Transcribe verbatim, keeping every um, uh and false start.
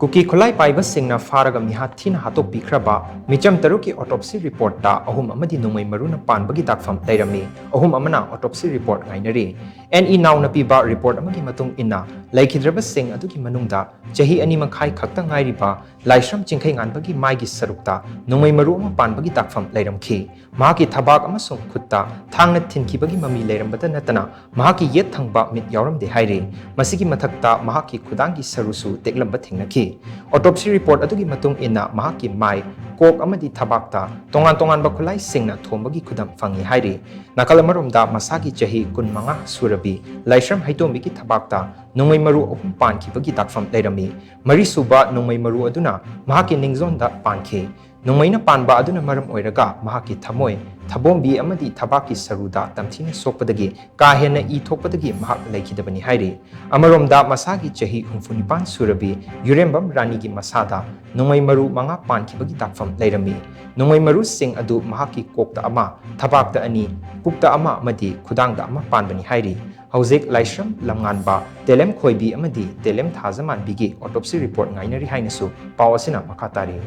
ꯀꯨꯀꯤ ꯈꯨꯠꯂꯥꯏ ꯄꯥꯏꯕꯁꯤꯡꯅ ꯐꯥꯔꯒ ꯃꯤꯍꯥꯠ ꯊꯤꯅ ꯍꯥꯠꯇꯣꯛꯄꯤꯈ꯭ꯔꯕ ꯃꯤꯆꯝ ꯇꯔꯨꯛꯀꯤ autopsy reportꯇ ꯑꯍꯨꯝ ꯑꯃꯗꯤ ꯅꯣꯡꯃꯩ ꯃꯔꯨꯅ ꯄꯥꯟꯕꯒꯤ ꯗꯥꯛꯐꯝ ꯂꯩꯔꯝꯃꯤ꯫ ꯑꯍꯨꯝ ꯑꯃꯅ autopsy report ꯉꯥꯏꯅꯔꯤ꯫ ꯑꯦꯟ ꯏ ꯅꯥꯎꯅ ꯄꯤꯕ report ꯑꯃꯒꯤ ꯃꯇꯨꯡ ꯏꯟꯅ, ꯂꯩꯈꯤꯗ꯭ꯔꯕꯁꯤꯡ ꯑꯗꯨꯒꯤ ꯃꯅꯨꯡꯗ ꯆꯍꯤ ꯑꯅꯤ ꯃꯈꯥꯏ ꯈꯛꯇ ꯉꯥꯏꯔꯤꯕ ꯂꯥꯏꯁ꯭ꯔꯝ ꯆꯤꯡꯈꯩꯉꯥꯟꯕꯒꯤ ꯃꯥꯏꯒꯤ ꯁꯔꯨꯛꯇ ꯅꯣꯡꯃꯩ ꯃꯔꯨ ꯑꯃ ꯄꯥꯟꯕꯒꯤ ꯗꯥꯛꯐꯝ ꯂꯩꯔꯝꯈꯤ꯫ ꯃꯍꯥꯛꯀꯤ ꯊꯕꯥꯛ ꯑꯃꯁꯨꯡ ꯈꯨꯠꯇ ꯊꯥꯡꯅ ꯊꯤꯟꯈꯤꯕꯒꯤ ꯃꯃꯤ ꯂꯩꯔꯝꯕꯇ ꯅꯠꯇꯅ, ꯃꯍꯥꯛꯀꯤ ꯌꯦꯠ ꯊꯪꯕ ꯃꯤꯠ ꯌꯥꯎꯔꯝꯗꯦ ꯍꯥꯏꯔꯤ꯫ ꯃꯁꯤꯒꯤ ꯃꯊꯛꯇ, ꯃꯍꯥꯛꯀꯤ ꯈꯨꯗꯥꯡꯒꯤ ꯁꯔꯨꯁꯨ ꯇꯦꯛꯂꯝꯕ ꯊꯦꯡꯅꯈꯤ꯫ Autopsy report ꯑꯗꯨꯒꯤ ꯃꯇꯨꯡ ꯏꯟꯅ, ꯃꯍꯥꯛꯀꯤ ꯃꯥꯏ, ꯀꯣꯛ ꯑꯃꯗꯤ ꯊꯕꯥꯛꯇ ꯇꯣꯉꯥꯟ ꯇꯣꯉꯥꯟꯕ ꯈꯨꯠꯂꯥꯏꯁꯤꯡꯅ ꯊꯣꯝꯕꯒꯤ ꯈꯨꯗꯝ ꯐꯪꯏ ꯍꯥꯏꯔꯤ꯫ ꯅꯥꯀꯜ ꯑꯃꯔꯣꯝꯗ, ꯃꯁꯥꯒꯤ ꯆꯍꯤ ꯀꯨꯟꯃꯉꯥ ꯁꯨꯔꯕꯤ ꯂꯥꯏꯁ꯭ꯔꯝ ꯍꯩꯇꯣꯝꯕꯤꯒꯤ ꯊꯕꯥꯛꯇ ꯅꯣꯡꯃꯩ ꯃꯔꯨ ꯑꯍꯨꯝ ꯄꯥꯟꯈꯤꯕꯒꯤ ꯗꯥꯛꯐꯝ ꯂꯩꯔꯝꯃꯤ꯫ ꯃꯔꯤꯁꯨꯕ ꯅꯣꯡꯃꯩ ꯃꯔꯨ ꯑꯗꯨꯅ ꯃꯍꯥꯛꯀꯤ ꯅꯤꯡꯖꯣꯟꯗ ꯄꯥꯟꯈꯤ꯫ ꯅꯣꯡꯃꯩꯅ ꯄꯥꯟꯕ ꯑꯗꯨꯅ ꯃꯔꯝ ꯑꯣꯏꯔꯒ ꯃꯍꯥꯛꯀꯤ ꯊꯃꯣꯏ, ꯊꯕꯣꯝꯕꯤ ꯑꯃꯗꯤ ꯊꯕꯥꯛꯀꯤ ꯁꯔꯨꯗ ꯇꯝꯊꯤꯅ ꯁꯣꯛꯄꯗꯒꯤ ꯀꯥ ꯍꯦꯟꯅ ꯏ ꯊꯣꯛꯄꯗꯒꯤ ꯃꯍꯥꯛ ꯂꯩꯈꯤꯗꯕꯅꯤ ꯍꯥꯏꯔꯤ꯫ ꯑꯃꯔꯣꯝꯗ, ꯃꯁꯥꯒꯤ ꯆꯍꯤ ꯍꯨꯝꯐꯨ ꯅꯤꯄꯥꯟ ꯁꯨꯔꯕꯤ ꯌꯨꯔꯦꯝꯕꯝ ꯔꯥꯅꯤꯒꯤ ꯃꯁꯥꯗ ꯅꯣꯡꯃꯩ ꯃꯔꯨ ꯃꯉꯥ ꯄꯥꯟꯈꯤꯕꯒꯤ ꯗꯥꯛꯐꯝ ꯂꯩꯔꯝꯃꯤ꯫ ꯅꯣꯡꯃꯩ ꯃꯔꯨꯁꯤꯡ ꯑꯗꯨ ꯃꯍꯥꯛꯀꯤ ꯀꯣꯛꯇ ꯑꯃ, ꯊꯕꯥꯛꯇ ꯑꯅꯤ, ꯄꯨꯛꯇ ꯑꯃ ꯑꯃꯗꯤ ꯈꯨꯗꯥꯡꯗ ꯑꯃ ꯄꯥꯟꯕꯅꯤ ꯍꯥꯏꯔꯤ꯫ ꯍꯧꯖꯤꯛ ꯂꯥꯏꯁ꯭ꯔꯝ ꯂꯝꯉꯥꯟꯕ, ꯇꯦꯂꯦꯝ ꯈꯣꯏꯕꯤ ꯑꯃꯗꯤ ꯇꯦꯂꯦꯝ ꯊꯥꯖꯃꯥꯟꯕꯤꯒꯤ autopsy report ꯉꯥꯏꯅꯔꯤ ꯍꯥꯏꯅꯁꯨ ꯄꯥꯎ ꯑꯁꯤꯅ ꯃꯈꯥ ꯇꯥꯔꯤ꯫